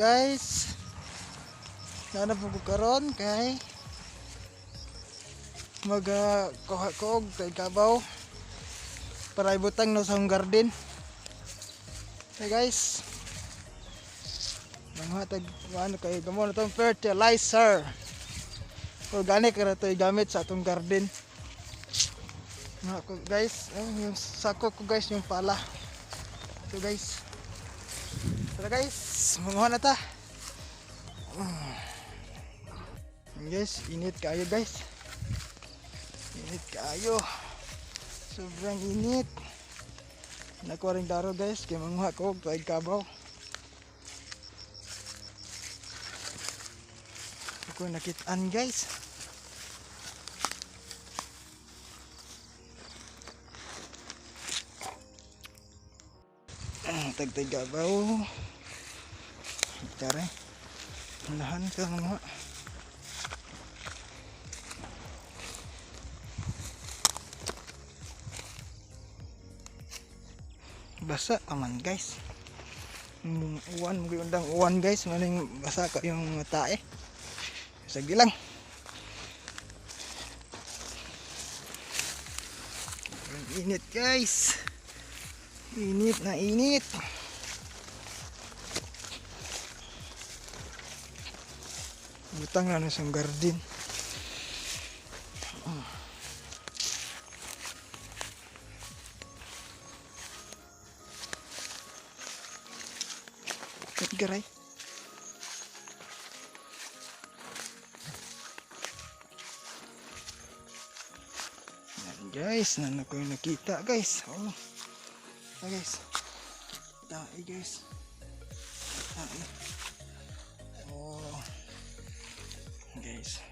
Guys. Nana po ko karon kay mag kuha ko og kay kabaw para ibutang no sa akong garden. Okay guys. Mga tag ano kay gamo na tong fertilizer. Organic ra to gamit sa atong garden. Mga ko guys, yung sako ko guys, yung pala. Ito guys. Tara guys, manguha na ta. Guys, init kayo guys. Init kayo. Sobrang init. Nakuha rin daro guys, kay manguha ko og tuig kabaw. Ako nakitaan guys. Tagtag kabaw. Tara. Unahan ka mga. Basa aman guys. Uwan, undang uwan guys, maning basa ka yung mga tae. Sige lang. Ang init guys. Init na init. Butang na na siyang garden. Garay. Yan guys, nano ko yung nakita guys. Oh. Ah, guys. Tae guys. Tae. Oh. Guys.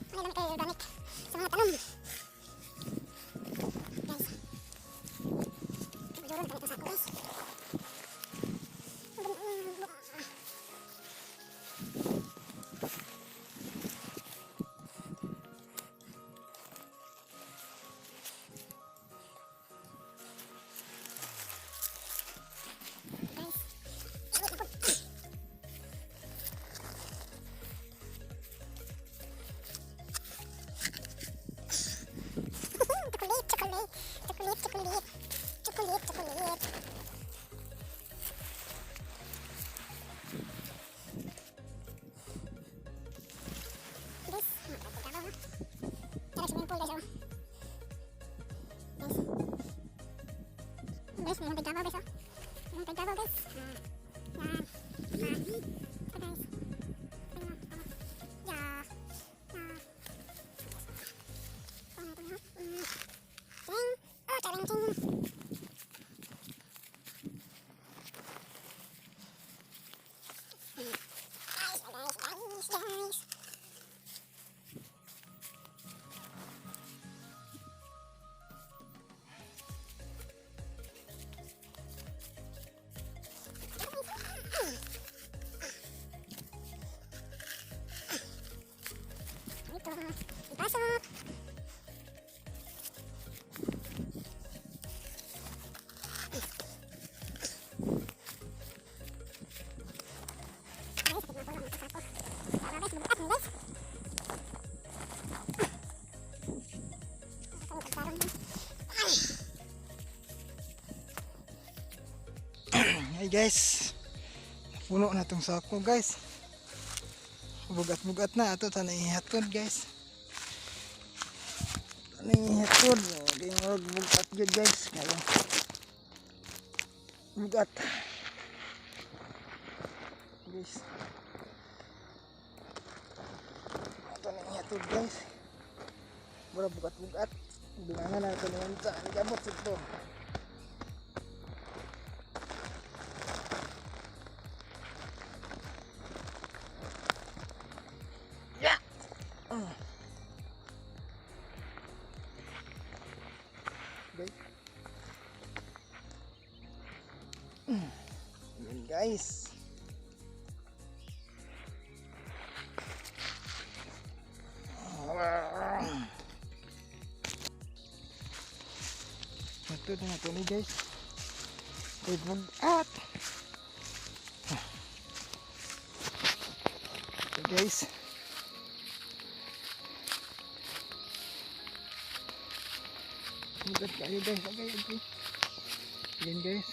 Ano lang kay organic sa mga tanom. Guys. Yung tagkabaw, guys, oh. Yung tagkabaw, guys. Ah. Yan. Ah. Ito, guys. Tingnan mo. Ano? Yeah. Yeah. Ito nga, ito nga. Ting. Oh, charing ting. Guys, guys, guys, guys. Ito, ipasok. Guys, tignan ko lang ang sako. Tama, guys, bugat na, guys. Ito, pagkaroon na. Hey guys, napuno na tong sako, guys. Bugat-bugat na ato tanay ihatod, guys. Tanay ihatod, di murag bugat gyud, guys. Kayo. Bugat. Guys. Ato na ihatod, guys. Mura bugat-bugat. Bilangan na ito naman sa gabot ito. Guys. Yun, guys. Ito na ito ni, guys. Wait, mag-at. Ito, guys. Bugat kayo, guys. Okay. Yan, guys.